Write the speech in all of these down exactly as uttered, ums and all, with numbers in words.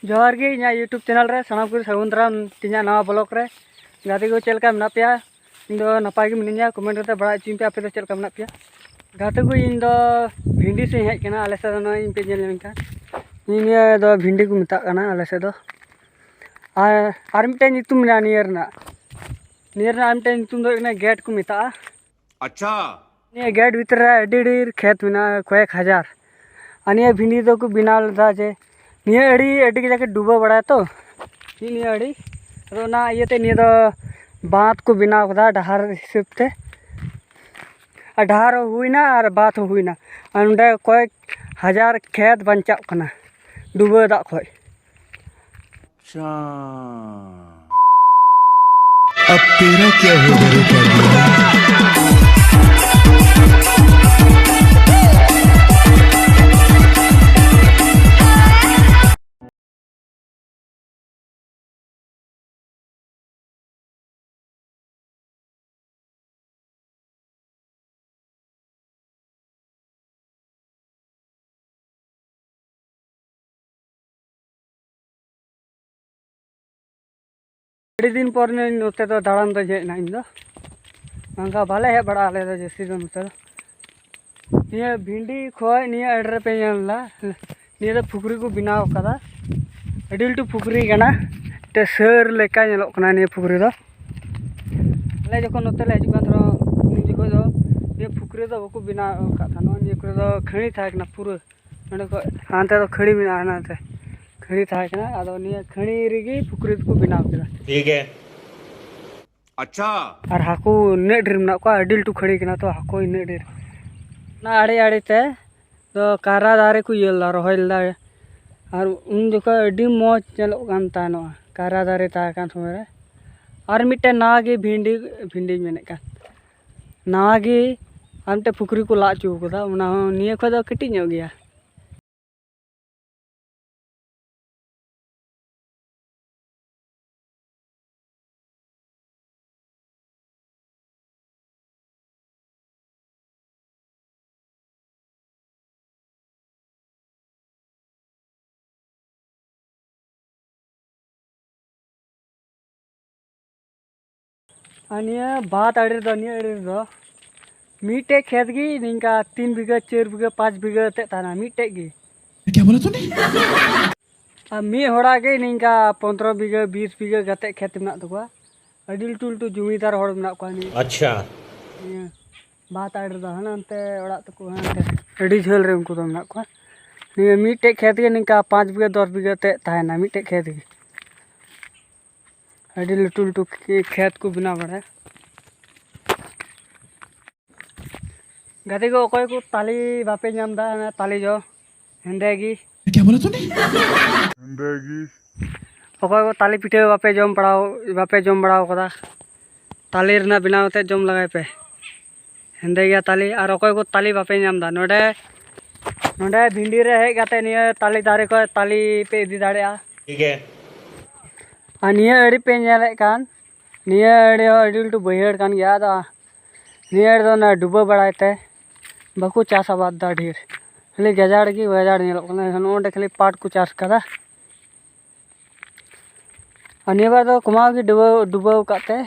ᱡᱚᱦᱟᱨ ᱜᱮ ᱤᱧᱟᱹᱜ YouTube ᱪᱮᱱᱮᱞ ᱨᱮ ᱥᱟᱱᱟᱢ ᱠᱚ ᱥᱟᱹᱜᱩᱱ ᱫᱟᱨᱟᱢ ᱛᱤᱧᱟᱹᱜ ᱱᱟᱣᱟ ᱵᱞᱚᱜ ᱨᱮ᱾ ᱜᱟᱛᱮ ᱠᱚ, ᱪᱮᱫ ᱞᱮᱠᱟ ᱢᱮᱱᱟᱜ ᱯᱮᱭᱟ? ᱤᱧ ᱫᱚ ᱱᱟᱯᱟᱭ ᱜᱮ ᱢᱤᱱᱟᱹᱧᱟ᱾ ᱠᱚᱢᱮᱱᱴ ᱠᱟᱛᱮ ᱵᱟᱲᱟᱭ ᱦᱚᱪᱚᱧ ᱯᱮ, ᱟᱯᱮ ᱫᱚ ᱪᱮᱫ ᱞᱮᱠᱟ ᱢᱮᱱᱟᱜ ᱯᱮᱭᱟ? ᱜᱟᱛᱮ ᱠᱚ, ᱤᱧ ᱫᱚ ᱵᱷᱤᱱᱰᱤ ᱥᱮᱫ ᱤᱧ ᱦᱮᱡ ᱠᱟᱱᱟ᱾ ᱟᱞᱮ ᱥᱮᱫ ᱫᱚ ᱱᱚᱜᱼᱚᱭ ᱤᱧ ᱯᱮ ᱧᱮᱞ ᱞᱮᱱᱠᱷᱟᱱ, ᱱᱤᱭᱟᱹ ᱫᱚ ᱵᱷᱤᱱᱰᱤ ᱠᱚ ᱢᱮᱛᱟᱜ ᱠᱟᱱᱟ ᱟᱞᱮ ᱥᱮᱫ ᱫᱚ᱾ ᱟᱨ, ᱟᱨ ᱢᱤᱫᱴᱮᱱ ᱧᱩᱛᱩᱢ ᱢᱮᱱᱟᱜᱼᱟ ᱱᱤᱭᱟᱹ ᱨᱮᱱᱟᱜ, ᱱᱤᱭᱟᱹ ᱨᱮᱱᱟᱜ ᱟᱨ ᱢᱤᱫᱴᱮᱱ ᱧᱩᱛᱩᱢ ᱫᱚ ᱦᱩᱭᱩᱜ ᱠᱟᱱᱟ ᱜᱮᱴ ᱠᱚ ᱢᱮᱛᱟᱜᱼᱟ᱾ ᱟᱪᱪᱷᱟ᱾ ᱱᱤᱭᱟᱹ ᱜᱮᱴ ᱵᱷᱤᱛᱨᱤ ᱨᱮ ᱟᱹᱰᱤ ᱰᱷᱮᱨ ᱠᱷᱮᱛ ᱢᱮᱱᱟᱜᱼᱟ, ᱠᱚᱭᱮᱠ ᱦᱟᱡᱟᱨ᱾ ᱟᱨ ᱱᱤᱭᱟᱹ ᱵᱷᱤᱱᱰᱤ ᱫᱚᱠᱚ ᱵᱮᱱᱟᱣ ᱞᱮᱫᱟ ᱡᱮ ᱱᱤᱭᱟᱹ ᱟᱹᱰᱤ, ᱟᱹᱰᱤ ᱠᱟᱡᱟᱠ ᱮ ᱰᱩᱵᱟᱹ ᱵᱟᱲᱟᱭᱟ ᱛᱚ, ᱱᱤᱭᱟᱹ ᱟᱹᱰᱤ, ᱟᱫᱚ ᱚᱱᱟ ᱤᱭᱟᱹᱛᱮ ᱱᱤᱭᱟᱹ ᱫᱚ ᱵᱟᱸᱫᱷ ᱠᱚ ᱵᱮᱱᱟᱣ ᱠᱟᱫᱟ ᱰᱟᱦᱟᱨ ᱦᱤᱥᱟᱹᱵ ᱛᱮ᱾ ᱟᱨ ᱰᱟᱦᱟᱨ ᱦᱚᱸ ᱦᱩᱭᱱᱟ ᱟᱨ ᱵᱟᱸᱫᱷ ᱦᱚᱸ ᱦᱩᱭᱱᱟ᱾ ᱟᱨ ᱱᱚᱸᱰᱮ ᱠᱚᱭᱮᱠ ᱦᱟᱡᱟᱨ ᱠᱷᱮᱛ ᱵᱟᱧᱪᱟᱜ ᱠᱟᱱᱟ ᱰᱩᱵᱟᱹ ᱫᱟᱜ ᱠᱷᱚᱡ᱾ ᱟᱪᱪᱷᱟ᱾ ᱟᱵ ᱛᱮᱨᱟ ᱠᱭᱟ ᱦᱳᱜᱟ ᱨᱮ ᱯᱟᱜᱽᱞᱟ? ᱟᱹᱰᱤ ᱫᱤᱱ ᱯᱚᱨ ᱱᱚᱛᱮ ᱫᱚ ᱫᱟᱬᱟᱱ ᱫᱚᱧ ᱦᱮᱡ ᱮᱱᱟ ᱤᱧ ᱫᱚ᱾ ᱱᱚᱝᱠᱟ ᱵᱟᱞᱮ ᱦᱮᱡ ᱵᱟᱲᱟᱜᱼᱟ ᱟᱞᱮ ᱫᱚ ᱡᱟᱹᱥᱛᱤ ᱫᱚ ᱱᱚᱛᱮ ᱫᱚ᱾ ᱱᱤᱭᱟᱹ ᱵᱷᱤᱱᱰᱤ ᱠᱷᱚᱡ ᱱᱤᱭᱟᱹ ᱟᱲᱮ ᱨᱮᱯᱮ ᱧᱮᱞ ᱮᱫᱟ, ᱱᱤᱭᱟᱹ ᱫᱚ ᱯᱩᱠᱷᱨᱤ ᱠᱚ ᱵᱮᱱᱟᱣ ᱠᱟᱫᱟ᱾ ᱟᱹᱰᱤ ᱞᱟᱹᱴᱩ ᱯᱩᱠᱷᱨᱤ ᱠᱟᱱᱟ, ᱛᱮ ᱥᱟᱹᱨ ᱞᱮᱠᱟ ᱧᱮᱞᱚᱜ ᱠᱟᱱᱟ ᱱᱤᱭᱟᱹ ᱯᱩᱠᱷᱨᱤ ᱫᱚ᱾ ᱟᱞᱮ ᱡᱚᱠᱷᱚᱱ ᱱᱚᱛᱮ ᱞᱮ ᱦᱤᱡᱩᱜ ᱠᱟᱱ ᱛᱟᱦᱮᱱᱟ, ᱩᱱ ᱡᱚᱠᱷᱚᱡ ᱫᱚ ᱱᱤᱭᱟᱹ ᱯᱩᱠᱷᱨᱤ ᱫᱚ ᱵᱟᱠᱚ ᱵᱮᱱᱟᱣ ᱟᱠᱟᱫ ᱛᱟᱦᱮᱱᱟ᱾ ᱱᱤᱭᱟᱹ ᱠᱚᱨᱮ ᱫᱚ ᱠᱷᱟᱹᱲᱤ ᱛᱟᱦᱮᱸ ᱠᱟᱱᱟ ᱯᱩᱨᱟᱹ᱾ ᱱᱚᱸᱰᱮ ᱠᱷᱚᱡ ᱦᱟᱱᱛᱮ ᱫᱚ ᱠᱷᱟᱹᱲᱤ ᱢᱮᱱᱟᱜᱼᱟ, ᱦᱟᱱᱛᱮ ᱠᱷᱟᱹᱲᱤ ᱛᱟᱦᱮᱸ ᱠᱟᱱᱟ᱾ ᱟᱫᱚ ᱱᱤᱭᱟᱹ ᱠᱷᱟᱹᱲᱤ ᱨᱮᱜᱮ ᱯᱩᱠᱷᱨᱤ ᱫᱚᱠᱚ ᱵᱮᱱᱟᱣ ᱠᱮᱫᱟ᱾ ᱴᱷᱤᱠ ᱜᱮ᱾ ᱟᱪᱪᱷᱟ᱾ ᱟᱨ ᱦᱟᱹᱠᱩ ᱤᱱᱟᱹᱜ ᱰᱷᱮᱨ ᱢᱮᱱᱟᱜ ᱠᱚᱣᱟ, ᱟᱹᱰᱤ ᱞᱟᱹᱴᱩ ᱠᱷᱟᱹᱲᱤ ᱠᱟᱱᱟ ᱛᱚ, ᱦᱟᱹᱠᱩ ᱤᱱᱟᱹᱜ ᱰᱷᱮᱨ᱾ ᱚᱱᱟ ᱟᱲᱮ ᱟᱲᱮ ᱛᱮ ᱫᱚ ᱠᱟᱭᱨᱟ ᱫᱟᱨᱮ ᱠᱚ ᱤᱭᱟᱹ ᱞᱮᱫᱟ, ᱨᱚᱦᱚᱭ ᱞᱮᱫᱟ᱾ ᱟᱨ ᱩᱱ ᱡᱚᱠᱷᱚᱱ ᱟᱹᱰᱤ ᱢᱚᱡᱽ ᱧᱮᱞᱚᱜ ᱠᱟᱱ ᱛᱟᱦᱮᱱᱚᱜᱼᱟ ᱠᱟᱭᱨᱟ ᱫᱟᱨᱮ ᱛᱟᱦᱮᱸ ᱠᱟᱱ ᱥᱚᱢᱚᱭ ᱨᱮ᱾ ᱟᱨ ᱢᱤᱫᱴᱮᱱ ᱱᱟᱣᱟ ᱜᱮ ᱵᱷᱤᱱᱰᱤ, ᱵᱷᱤᱱᱰᱤᱧ ᱢᱮᱱᱮᱫ ᱠᱟᱱ, ᱱᱟᱣᱟ ᱜᱮ ᱟᱨ ᱢᱤᱫᱴᱮᱱ ᱯᱩᱠᱷᱨᱤ ᱠᱚ ᱞᱟ ᱦᱚᱪᱚ ᱠᱟᱫᱟ, ᱚᱱᱟ ᱦᱚᱸ ᱱᱤᱭᱟᱹ ᱠᱷᱚᱡ ᱫᱚ ᱠᱟᱹᱴᱤᱡ ᱧᱚᱜ ᱜᱮᱭᱟ᱾ ᱟᱨ ᱱᱤᱭᱟᱹ ᱵᱟᱸᱫᱷ ᱟᱲᱮ ᱨᱮᱫᱚ, ᱱᱤᱭᱟᱹ ᱟᱲᱮ ᱨᱮᱫᱚ ᱢᱤᱫᱴᱮᱡ ᱠᱷᱮᱛ ᱜᱮ ᱱᱤᱝᱠᱟ ᱛᱤᱱ ᱵᱤᱜᱷᱟᱹ, ᱪᱟᱨ ᱵᱤᱜᱷᱟᱹ, ᱯᱟᱸᱪ ᱵᱤᱜᱷᱟᱹ ᱛᱮᱫ ᱛᱟᱦᱮᱱᱟ, ᱢᱤᱫᱴᱮᱡ ᱜᱮ᱾ क्या बोला तूने? ᱟᱨ ᱢᱤᱫ ᱦᱚᱲᱟᱜ ᱜᱮ ᱱᱤᱝᱠᱟ ᱯᱚᱱᱫᱽᱨᱚ ᱵᱤᱜᱷᱟᱹ, ᱵᱤᱥ ᱵᱤᱜᱷᱟᱹ ᱠᱟᱛᱮᱫ ᱠᱷᱮᱛ ᱢᱮᱱᱟᱜ ᱛᱟᱠᱚᱣᱟ᱾ ᱟᱹᱰᱤ ᱞᱟᱹᱴᱩ ᱞᱟᱹᱴᱩ ᱡᱚᱢᱤᱫᱟᱨ ᱦᱚᱲ ᱢᱮᱱᱟᱜ ᱠᱚᱣᱟ᱾ ᱱᱤᱭᱟᱹ, ᱟᱪᱪᱷᱟ᱾ ᱱᱤᱭᱟᱹ ᱵᱟᱸᱫᱷ ᱟᱲᱮ ᱨᱮᱫᱚ ᱦᱟᱱᱟ ᱦᱟᱱᱛᱮ ᱚᱲᱟᱜ ᱛᱟᱠᱚ, ᱦᱟᱱᱟ ᱦᱟᱱᱛᱮ ᱟᱹᱰᱤ ᱡᱷᱟᱹᱞ ᱨᱮ ᱩᱱᱠᱩ ᱫᱚ ᱢᱮᱱᱟᱜ ᱠᱚᱣᱟ᱾ ᱱᱤᱭᱟᱹ ᱢᱤᱫᱴᱮᱡ ᱠᱷᱮᱛ ᱜᱮ ᱱᱤᱝᱠᱟ ᱯᱟᱸᱪ ᱵᱤᱜᱷᱟᱹ, ᱫᱚᱥ ᱵᱤᱜᱷᱟᱹ ᱛᱮᱫ ᱛᱟᱦᱮᱱᱟ, ᱢᱤᱫᱴᱮᱡ ᱠᱷᱮᱛ ᱜᱮ᱾ ᱟᱹᱰᱤ ᱞᱟᱹᱴᱩ ᱞᱟᱹᱴᱩ ᱠᱷᱮ-, ᱠᱷᱮᱛ ᱠᱚ ᱵᱮᱱᱟᱣ ᱵᱟᱲᱟᱭᱟ᱾ ᱜᱟᱛᱮ ᱠᱚ, ᱚᱠᱚᱭ ᱠᱚ ᱛᱟᱞᱮ ᱵᱟᱯᱮ ᱧᱟᱢ ᱮᱫᱟ, ᱚᱱᱟ ᱛᱟᱞᱮ ᱡᱚ ᱦᱮᱸᱫᱮ ᱜᱮ᱾ क्या बोला तूने? ᱚᱠᱚᱭ ᱠᱚ ᱛᱟᱞᱮ ᱯᱤᱴᱷᱟᱹ ᱵᱟᱯᱮ ᱡᱚᱢ ᱵᱟᱲᱟᱣ, ᱵᱟᱯᱮ ᱡᱚᱢ ᱵᱟᱲᱟᱣ ᱠᱟᱫᱟ, ᱛᱟᱞᱮ ᱨᱮᱱᱟᱜ ᱵᱮᱱᱟᱣ ᱠᱟᱛᱮ ᱡᱚᱢ ᱞᱟᱜᱟᱭ ᱯᱮ᱾ ᱦᱮᱸᱫᱮ ᱜᱮᱭᱟ ᱛᱟᱞᱮ᱾ ᱟᱨ ᱚᱠᱚᱭ ᱠᱚ ᱛᱟᱞᱮ ᱵᱟᱯᱮ ᱧᱟᱢ ᱮᱫᱟ, ᱱᱚᱰᱮ, ᱱᱚᱰᱮ ᱵᱷᱤᱱᱰᱤ ᱨᱮ ᱦᱮᱡ ᱠᱟᱛᱮ ᱱᱤᱭᱟᱹ ᱛᱟᱞᱮ ᱫᱟᱨᱮ ᱠᱷᱚᱱ ᱛᱟᱞᱮ ᱯᱮ ᱤᱫᱤ ᱫᱟᱲᱮᱭᱟᱜᱼᱟ᱾ ᱴᱷᱤᱠ ᱜᱮ᱾ ᱟᱨ ᱱᱤᱭᱟᱹ ᱟᱹᱰᱤ ᱯᱮ ᱧᱮᱞᱮᱫ ᱠᱟᱱ, ᱱᱤᱭᱟᱹ ᱟᱹᱰᱤ ᱦᱚᱸ ᱟᱹᱰᱤ ᱞᱟᱹᱴᱩ ᱵᱟᱹᱭᱦᱟᱹᱲ ᱠᱟᱱ ᱜᱮᱭᱟ᱾ ᱟᱫᱚ ᱱᱤᱭᱟᱹ ᱟᱹᱰᱤ ᱫᱚ ᱚᱱᱟ ᱰᱩᱵᱟᱹ ᱵᱟᱲᱟᱭ ᱛᱮ ᱵᱟᱠᱚ ᱪᱟᱥ ᱟᱵᱟᱫ ᱫᱟ ᱰᱷᱮᱨ, ᱠᱷᱟᱹᱞᱤ ᱜᱟᱡᱟᱲ ᱜᱮ ᱜᱟᱡᱟᱲ ᱧᱮᱞᱚᱜ ᱠᱟᱱᱟ᱾ ᱱᱚᱜᱼᱚ ᱱᱚᱸᱰᱮ ᱠᱷᱟᱹᱞᱤ ᱯᱟᱴ ᱠᱚ ᱪᱟᱥ ᱠᱟᱫᱟ᱾ ᱟᱨ ᱱᱤᱭᱟᱹ ᱵᱟᱨ ᱫᱚ ᱠᱚᱢᱟᱣ ᱜᱮ ᱰᱩᱵᱟᱹᱣ, ᱰᱩᱵᱟᱹᱣ ᱟᱠᱟᱫ ᱛᱮ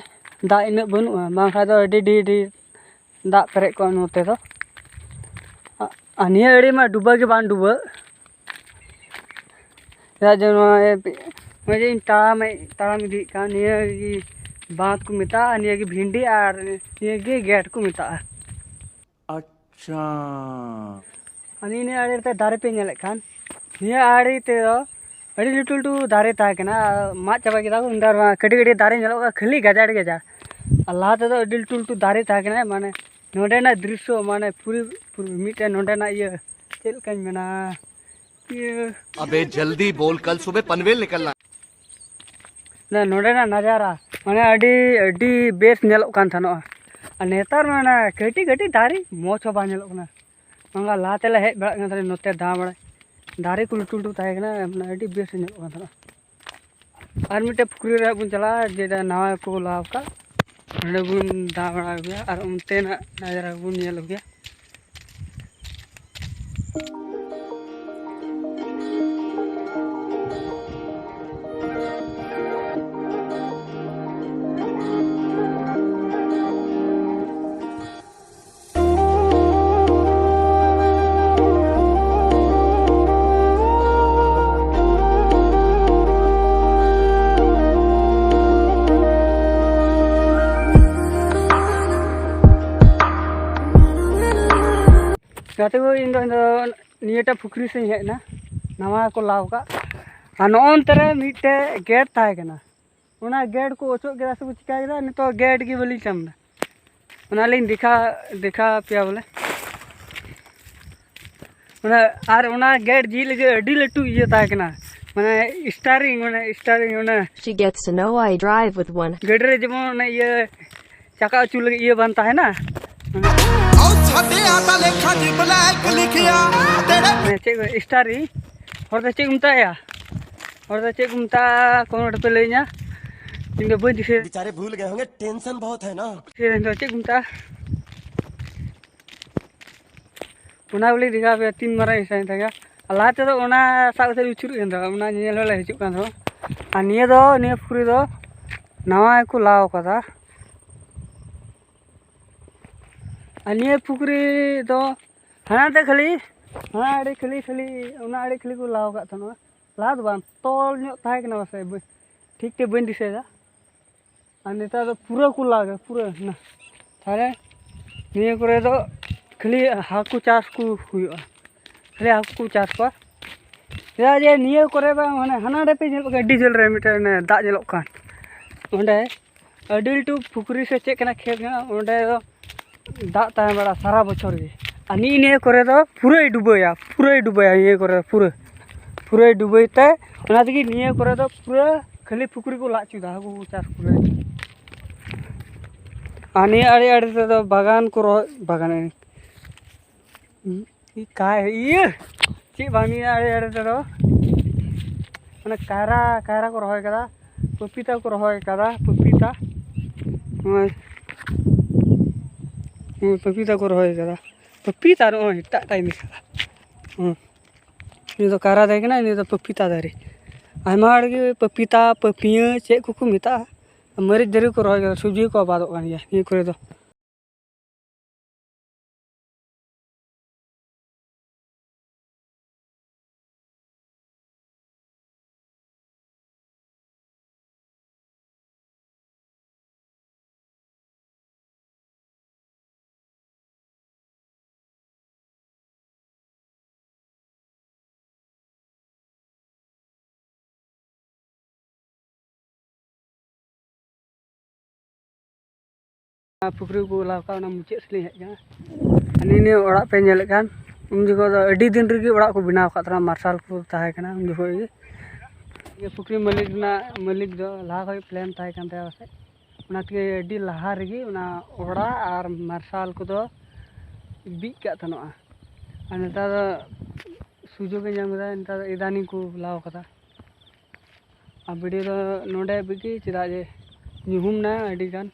ᱫᱟᱜ ᱤᱱᱟᱹᱜ ᱵᱟᱹᱱᱩᱜᱼᱟ, ᱵᱟᱝᱠᱷᱟᱱ ᱫᱚ ᱟᱹᱰᱤ ᱰᱷᱮᱨ ᱰᱷᱮᱨ ᱫᱟᱜ ᱯᱮᱨᱮᱡ ᱠᱚᱜᱼᱟ ᱱᱚᱛᱮ ᱫᱚ᱾ ᱟ-, ᱟᱨ ᱱᱤᱭᱟᱹ ᱟᱹᱲᱤ ᱢᱟ ᱰᱩᱵᱟᱹ ᱜᱮ ᱵᱟᱝ ᱰᱩᱵᱟᱹᱜ᱾ ᱪᱮᱫᱟᱜ ᱡᱮ ᱱᱚᱜᱼᱚᱭ, ᱱᱚᱜᱼᱚᱭ ᱡᱮ ᱤᱧ ᱛᱟᱲᱟᱢ, ᱛᱟᱲᱟᱢ ᱤᱫᱤᱭᱮᱫ ᱠᱟᱱ, ᱱᱤᱭᱟᱹ ᱜᱮ ᱵᱟᱸᱫᱷ ᱠᱚ ᱢᱮᱛᱟᱜᱼᱟ, ᱱᱤᱭᱟᱹ ᱜᱮ ᱵᱷᱤᱱᱰᱤ ᱟᱨ ᱱᱤᱭᱟᱹ ᱜᱮ ᱜᱮᱴ ᱠᱚ ᱢᱮᱛᱟᱜᱼᱟ᱾ ᱟᱪᱪᱷᱟ᱾ ᱟᱨ ᱱᱤᱭᱟᱹ, ᱱᱤᱭᱟᱹ ᱟᱲᱮ ᱨᱮ ᱫᱟᱨᱮ ᱯᱮ ᱧᱮᱞᱮᱫ ᱠᱟᱱ, ᱱᱤᱭᱟᱹ ᱟᱲᱮ ᱛᱮᱫᱚ ᱟᱹᱰᱤ ᱞᱟᱹᱴᱩ ᱞᱟᱹᱴᱩ ᱫᱟᱨᱮ ᱛᱟᱦᱮᱸ ᱠᱟᱱᱟ, ᱟᱨ ᱢᱟᱜ ᱪᱟᱵᱟ ᱠᱮᱫᱟ ᱠᱚ᱾ ᱱᱮᱛᱟᱨ ᱢᱟ ᱠᱟᱹᱴᱤᱡ ᱠᱟᱹᱴᱤᱡ ᱫᱟᱨᱮ ᱧᱮᱞᱚᱜ ᱠᱟᱱᱟ, ᱠᱷᱟᱹᱞᱤ ᱜᱟᱡᱟᱲ ᱜᱮ ᱜᱟᱡᱟᱲ᱾ ᱟᱨ ᱞᱟᱦᱟ ᱛᱮᱫᱚ ᱟᱹᱰᱤ ᱞᱟᱹᱴᱩ ᱞᱟᱹᱴᱩ ᱫᱟᱨᱮ ᱛᱟᱦᱮᱸ ᱠᱟᱱᱟ, ᱢᱟᱱᱮ ᱱᱚᱸᱰᱮᱱᱟᱜ ᱫᱨᱤᱥᱥᱚ, ᱢᱟᱱᱮ ᱯᱩᱨᱤ, ᱯᱩᱨᱤ ᱢᱤᱫᱴᱮᱱ ᱱᱚᱸᱰᱮᱱᱟᱜ ᱤᱭᱟᱹ, ᱪᱮᱫ ᱞᱮᱠᱟᱧ ᱢᱮᱱᱟ, ᱤᱭᱟᱹ ᱟᱵᱮ ᱡᱚᱞᱫᱤ ᱵᱚᱞ, ᱠᱟᱞ ᱥᱩᱵᱮ ᱯᱟᱱᱵᱮᱞ ᱱᱤᱠᱟᱞᱱᱟ᱾ ᱱᱚᱸᱰᱮᱱᱟᱜ ᱱᱟᱡᱟᱨᱟ, ᱢᱟᱱᱮ ᱟᱹᱰᱤ, ᱟᱹᱰᱤ ᱵᱮᱥ ᱧᱮᱞᱚᱜ ᱠᱟᱱ ᱛᱟᱦᱮᱱᱚᱜᱼᱟ᱾ ᱟᱨ ᱱᱮᱛᱟᱨ ᱢᱟ ᱚᱱᱟ ᱠᱟᱹᱴᱤᱡ ᱠᱟᱹᱴᱤᱡ ᱫᱟᱨᱮ ᱢᱚᱡᱽ ᱦᱚᱸ ᱵᱟᱝ ᱧᱮᱞᱚᱜ ᱠᱟᱱᱟ᱾ ᱵᱟᱝᱟ, ᱞᱟᱦᱟ ᱛᱮᱞᱮ ᱦᱮᱡ ᱵᱟᱲᱟᱜ ᱠᱟᱱ ᱛᱟᱦᱮᱱᱟ ᱱᱚᱛᱮ ᱫᱟᱬᱟ ᱵᱟᱲᱟᱭ, ᱫᱟᱨᱮ ᱠᱚ ᱞᱟᱹᱴᱩ ᱞᱟᱹᱴᱩ ᱛᱟᱦᱮᱸ ᱠᱟᱱᱟ, ᱢᱟᱱᱮ ᱟᱹᱰᱤ ᱵᱮᱥ ᱧᱮᱞᱚᱜ ᱠᱟᱱ ᱛᱟᱦᱮᱱᱟ᱾ ᱟᱨ ᱢᱤᱫᱴᱮᱡ ᱯᱩᱠᱷᱨᱤ ᱨᱮ ᱦᱟᱸᱜ ᱵᱚᱱ ᱪᱟᱞᱟᱜᱼᱟ, ᱡᱮᱴᱟ ᱱᱟᱣᱟ ᱠᱚ ᱞᱟ ᱟᱠᱟᱫ, ᱚᱸᱰᱮ ᱵᱚᱱ ᱫᱟᱬᱟ ᱵᱟᱲᱟ ᱟᱹᱜᱩᱭᱟ ᱟᱨ ᱚᱱᱛᱮᱱᱟᱜ ᱱᱟᱡᱟᱨᱟ ᱠᱚᱵᱚᱱ ᱧᱮᱞ ᱟᱹᱜᱩᱭᱟ᱾ ᱜᱟᱛᱮ ᱠᱚ, ᱤᱧ ᱫᱚ, ᱤᱧ ᱫᱚ ᱱᱤᱭᱟᱹᱴᱟᱜ ᱯᱩᱠᱷᱨᱤ ᱥᱮᱫ ᱤᱧ ᱦᱮᱡ ᱮᱱᱟ, ᱱᱟᱣᱟ ᱠᱚ ᱞᱟᱣ ᱠᱟᱜ᱾ ᱟᱨ ᱱᱚᱜᱼᱚ ᱱᱚᱱᱛᱮ ᱨᱮ ᱢᱤᱫᱴᱮᱡ ᱜᱮᱴ ᱛᱟᱦᱮᱸ ᱠᱟᱱᱟ, ᱚᱱᱟ ᱜᱮᱴ ᱠᱚ ᱚᱪᱚᱜ ᱠᱮᱫᱟ ᱥᱮ ᱠᱚ ᱪᱤᱠᱟ ᱠᱮᱫᱟ, ᱱᱤᱛᱚᱜ ᱜᱮᱴ ᱜᱮ ᱵᱟᱹᱞᱤᱧ ᱪᱟᱢ ᱮᱫᱟ᱾ ᱚᱱᱟ ᱞᱤᱧ ᱫᱮᱠᱷᱟ, ᱫᱮᱠᱷᱟ ᱯᱮᱭᱟ ᱵᱚᱞᱮ᱾ ᱚᱱᱟ, ᱟᱨ ᱚᱱᱟ ᱜᱮᱴ ᱡᱷᱤᱡ ᱞᱟᱹᱜᱤᱫ ᱟᱹᱰᱤ ᱞᱟᱹᱴᱩ ᱤᱭᱟᱹ ᱛᱟᱦᱮᱸ ᱠᱟᱱᱟ, ᱢᱟᱱᱮ ᱥᱴᱟᱨᱤᱝ, ᱢᱟᱱᱮ ᱥᱴᱟᱨᱤᱝ, ᱚᱱᱟ She gets to know I drive with one. ᱜᱟᱹᱰᱤ ᱨᱮ ᱡᱮᱢᱚᱱ ᱚᱱᱮ ᱤᱭᱟᱹ ᱪᱟᱠᱟ ᱟᱹᱪᱩᱨ ᱞᱟᱹᱜᱤᱫ ᱤᱭᱟᱹ ᱵᱟᱝ ᱛᱟᱦᱮᱱᱟ? ᱚ ᱥᱟᱫᱮ ᱟᱫᱟ ᱞᱮᱠᱷᱟ ᱡᱤᱵᱽᱞᱟ ᱠᱟᱹᱞᱤ ᱠᱷᱤᱭᱟ ᱛᱮᱨᱮ᱾ ᱦᱮᱸ, ᱪᱮᱫ ᱠᱚ, ᱥᱴᱟᱨᱤᱝ? ᱦᱚᱲ ᱫᱚ ᱪᱮᱫ ᱠᱚ ᱢᱮᱛᱟᱜᱼᱟ? ᱦᱚᱲ ᱫᱚ ᱪᱮᱫ ᱠᱚ ᱢᱮᱛᱟᱜᱼᱟ? ᱠᱚᱢᱮᱱᱴ ᱯᱮ ᱞᱟᱹᱭᱟᱹᱧᱟ, ᱤᱧ ᱫᱚ ᱵᱟᱹᱧ ᱫᱤᱥᱟᱹᱭᱟ᱾ बेचारे भूल गए होंगे, टेंशन बहुत है ना। ᱤᱧ ᱫᱚ ᱪᱮᱫ ᱠᱚ ᱢᱮᱛᱟᱜᱼᱟ? ᱚᱱᱟ ᱵᱚᱞᱮ ᱫᱮᱠᱷᱟᱣ ᱯᱮᱭᱟ, ᱛᱤᱱ ᱢᱟᱨᱟᱝ ᱤᱧ ᱥᱟᱭᱤᱱ ᱛᱟᱦᱮᱸ ᱠᱟᱱᱟ᱾ ᱟᱨ ᱞᱟᱦᱟ ᱛᱮᱫᱚ ᱚᱱᱟ ᱥᱟᱵ ᱠᱟᱛᱮ ᱟᱹᱪᱩᱨᱚᱜ ᱠᱟᱱ ᱛᱟᱦᱮᱸᱱᱟ, ᱚᱱᱟ ᱧᱮᱧᱮᱞ ᱦᱚᱸᱞᱮ ᱦᱤᱡᱩᱜ ᱠᱟᱱ ᱛᱟᱦᱮᱸᱱᱟ᱾ ᱟᱨ ᱱᱤᱭᱟᱹ ᱫᱚ, ᱱᱤᱭᱟᱹ ᱯᱩᱠᱷᱨᱤ ᱫᱚ ᱱᱟᱣᱟ ᱜᱮᱠᱚ ᱞᱟᱣ ᱠᱟᱫᱟ᱾ ᱟᱨ ᱱᱤᱭᱟᱹ ᱯᱩᱠᱷᱨᱤ ᱫᱚ ᱦᱟᱱᱟᱛᱮ ᱠᱷᱟᱹᱞᱤ, ᱦᱟᱱᱟ ᱟᱲᱮ ᱠᱷᱟᱹᱞᱤ, ᱠᱷᱟᱹᱞᱤ ᱚᱱᱟ ᱟᱲᱮ ᱠᱷᱟᱹᱞᱤ ᱠᱚ ᱞᱟᱣ ᱠᱟᱫ ᱛᱟᱦᱮᱱᱟ᱾ ᱞᱟᱦᱟ ᱫᱚ ᱵᱟᱝ, ᱛᱚᱞ ᱧᱚᱜ ᱛᱟᱦᱮᱸ ᱠᱟᱱᱟ ᱯᱟᱥᱮᱡ, ᱵᱟᱹᱧ, ᱴᱷᱤᱠ ᱛᱮ ᱵᱟᱹᱧ ᱫᱤᱥᱟᱹᱭᱮᱫᱟ᱾ ᱟᱨ ᱱᱮᱛᱟᱨ ᱫᱚ ᱯᱩᱨᱟᱹ ᱠᱚ ᱞᱟᱜᱟ, ᱯᱩᱨᱟᱹ ᱱᱟ᱾ ᱛᱟᱦᱞᱮ ᱱᱤᱭᱟᱹ ᱠᱚᱨᱮ ᱫᱚ ᱠᱷᱟᱹᱞᱤ ᱦᱟᱹᱠᱩ ᱪᱟᱥ ᱠᱚ ᱦᱩᱭᱩᱜᱼᱟ, ᱠᱷᱟᱹᱞᱤ ᱦᱟᱹᱠᱩ ᱠᱚ ᱪᱟᱥ ᱠᱚᱣᱟ᱾ ᱪᱮᱫᱟᱜ ᱡᱮ ᱱᱤᱭᱟᱹ ᱠᱚᱨᱮ ᱫᱚ ᱢᱟᱱᱮ ᱦᱟᱱᱟ ᱟᱲᱮ ᱯᱮ ᱧᱮᱞ ᱠᱟᱜ ᱜᱮᱭᱟ, ᱟᱹᱰᱤ ᱡᱷᱟᱹᱞ ᱨᱮ ᱢᱤᱫᱴᱮᱱ ᱚᱱᱮ ᱫᱟᱜ ᱧᱮᱞᱚᱜ ᱠᱟᱱ, ᱚᱸᱰᱮ ᱟᱹᱰᱤ ᱞᱟᱹᱴᱩ ᱯᱩᱠᱷᱨᱤ ᱥᱮ ᱪᱮᱫ ᱠᱟᱱᱟ ᱠᱷᱮᱛ ᱠᱟᱱᱟ, ᱚᱸᱰᱮ ᱫᱚ ᱫᱟᱜ ᱛᱟᱦᱮᱸ ᱵᱟᱲᱟᱜᱼᱟ ᱥᱟᱨᱟ ᱵᱚᱪᱷᱚᱨ ᱜᱮ᱾ ᱟᱨ ᱱᱤᱜ ᱱᱤᱭᱟᱹ ᱠᱚᱨᱮ ᱫᱚ ᱯᱩᱨᱟᱹᱭ ᱰᱩᱵᱟᱹᱭᱟ, ᱯᱩᱨᱟᱹᱭ ᱰᱩᱵᱟᱹᱭᱟ ᱱᱤᱭᱟᱹ ᱠᱚᱨᱮ ᱫᱚ, ᱯᱩᱨᱟᱹ, ᱯᱩᱨᱟᱹᱭ ᱰᱩᱵᱟᱹᱭ ᱛᱮ᱾ ᱚᱱᱟ ᱛᱮᱜᱮ ᱱᱤᱭᱟᱹ ᱠᱚᱨᱮ ᱫᱚ ᱯᱩᱨᱟᱹ ᱠᱷᱟᱹᱞᱤ ᱯᱩᱠᱷᱨᱤ ᱠᱚ ᱞᱟᱜ ᱚᱪᱚᱭᱮᱫᱟ, ᱦᱟᱹᱠᱩ ᱠᱚ ᱪᱟᱥ ᱠᱚ ᱞᱟᱹᱜᱤᱫ᱾ ᱟᱨ ᱱᱤᱭᱟᱹ ᱟᱲᱮ ᱟᱲᱮ ᱛᱮᱫᱚ ᱵᱟᱜᱟᱱ ᱠᱚ ᱨᱚᱦᱚᱭ, ᱵᱟᱜᱟᱱ, ᱠᱟᱭ, ᱤᱭᱟᱹ, ᱪᱮᱫ ᱵᱟᱝ, ᱱᱤᱭᱟᱹ ᱟᱲᱮ ᱟᱲᱮ ᱛᱮᱫᱚ ᱢᱟᱱᱮ ᱠᱟᱭᱨᱟ, ᱠᱟᱭᱨᱟ ᱠᱚ ᱨᱚᱦᱚᱭ ᱠᱟᱫᱟ, ᱯᱟᱯᱤᱛᱟ ᱠᱚ ᱨᱚᱦᱚᱭ ᱠᱟᱫᱟ, ᱯᱟᱯᱤᱛᱟ᱾ ᱱᱚᱜᱼᱚᱭ, ᱱᱚᱜᱼᱚᱭ ᱯᱟᱯᱤᱛᱟ ᱠᱚ ᱨᱚᱦᱚᱭ ᱠᱟᱫᱟ, ᱯᱟᱯᱤᱛᱟ᱾ ᱱᱚᱜᱼᱚᱭ ᱮᱴᱟᱜ ᱴᱟᱭᱤᱯ ᱠᱟᱫᱟ᱾ ᱦᱮᱸ, ᱱᱤᱭᱟᱹ ᱫᱚ ᱠᱟᱭᱨᱟ ᱫᱟᱨᱮ ᱠᱟᱱᱟ, ᱱᱤᱭᱟᱹ ᱫᱚ ᱯᱟᱯᱤᱛᱟ ᱫᱟᱨᱮ᱾ ᱟᱭᱢᱟ ᱦᱚᱲ ᱜᱮ ᱯᱟᱯᱤᱛᱟ, ᱯᱟᱹᱯᱤᱭᱟᱹ ᱪᱮᱫ ᱠᱚᱠᱚ ᱢᱮᱛᱟᱜᱼᱟ, ᱢᱟᱹᱨᱤᱪ ᱫᱟᱨᱮ ᱠᱚ ᱨᱚᱦᱚᱭ ᱠᱟᱫᱟ, ᱥᱚᱵᱽᱡᱤ ᱠᱚ ᱟᱵᱟᱫᱚᱜ ᱠᱟᱱ ᱜᱮᱭᱟ ᱱᱤᱭᱟᱹ ᱠᱚᱨᱮ ᱫᱚ᱾ ᱯᱩᱠᱷᱨᱤ ᱠᱚ ᱞᱟᱣ ᱠᱟᱜ, ᱚᱱᱟ ᱢᱩᱪᱟᱹᱫ ᱥᱮᱫ ᱞᱤᱧ ᱦᱮᱡ ᱠᱟᱱᱟ᱾ ᱟᱨ ᱱᱤᱭᱟᱹ, ᱱᱤᱭᱟᱹ ᱚᱲᱟᱜ ᱯᱮ ᱧᱮᱞᱮᱫ ᱠᱟᱱ, ᱩᱱ ᱡᱚᱠᱷᱚᱱ ᱫᱚ ᱟᱹᱰᱤ ᱫᱤᱱ ᱨᱮᱜᱮ ᱚᱲᱟᱜ ᱠᱚ ᱵᱮᱱᱟᱣ ᱟᱠᱟᱫ ᱛᱟᱦᱮᱱᱟ, ᱢᱟᱨᱥᱟᱞ ᱠᱚ ᱛᱟᱦᱮᱸ ᱠᱟᱱᱟ ᱩᱱ ᱡᱚᱠᱷᱚᱱ ᱜᱮ᱾ ᱱᱤᱭᱟᱹ ᱯᱩᱠᱷᱨᱤ ᱢᱟᱹᱞᱤᱠ ᱨᱮᱱᱟᱜ, ᱢᱟᱹᱞᱤᱠ ᱫᱚ ᱞᱟᱦᱟ ᱠᱷᱚᱱ ᱯᱞᱮᱱ ᱛᱟᱦᱮᱸ ᱠᱟᱱ ᱛᱟᱭᱟ ᱯᱟᱥᱮᱡ, ᱚᱱᱟ ᱛᱮᱜᱮ ᱟᱹᱰᱤ ᱞᱟᱦᱟ ᱨᱮᱜᱮ ᱚᱱᱟ ᱚᱲᱟᱜ ᱟᱨ ᱢᱟᱨᱥᱟᱞ ᱠᱚᱫᱚ ᱵᱤᱫ ᱠᱟᱜ ᱛᱟᱦᱮᱱᱚᱜᱼᱟ᱾ ᱟᱨ ᱱᱮᱛᱟᱨ ᱫᱚ ᱥᱩᱡᱳᱜᱽ ᱮ ᱧᱟᱢ ᱠᱮᱫᱟ, ᱱᱮᱛᱟᱨ ᱫᱚ ᱤᱫᱟᱱᱤᱝ ᱠᱚ ᱞᱟᱣ ᱠᱟᱫᱟ᱾ ᱟᱨ ᱵᱷᱤᱰᱤᱭᱳ ᱫᱚ ᱱᱚᱰᱮ ᱦᱟᱹᱵᱤᱡ ᱜᱮ, ᱪᱮᱫᱟᱜ ᱡᱮ ᱧᱩᱦᱩᱢ ᱱᱟ ᱟᱹᱰᱤ ᱜᱟᱱ᱾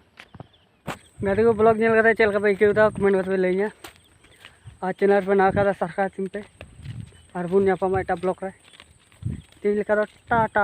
ᱜᱟᱛᱮ ᱠᱚ, ᱵᱞᱚᱜ ᱧᱮᱞ ᱠᱟᱛᱮ ᱪᱮᱫ ᱞᱮᱠᱟ ᱯᱮ ᱟᱹᱭᱠᱟᱹᱣ ᱮᱫᱟ, ᱠᱚᱢᱮᱱᱴ ᱠᱟᱛᱮ ᱯᱮ ᱞᱟᱹᱭᱟᱹᱧᱟ᱾ ᱟᱨ ᱪᱮᱱᱮᱞ ᱯᱮ ᱱᱟᱣᱟ ᱠᱷᱟᱱ ᱫᱚ ᱥᱟᱵᱥᱠᱨᱟᱭᱤᱵᱽ ᱛᱤᱧ ᱯᱮ᱾ ᱟᱨ ᱵᱚᱱ ᱧᱟᱯᱟᱢᱟ ᱮᱴᱟᱜ ᱵᱞᱚᱜ ᱨᱮ᱾ ᱛᱮᱦᱮᱧ ᱞᱮᱠᱟ ᱫᱚ ᱴᱟᱴᱟ᱾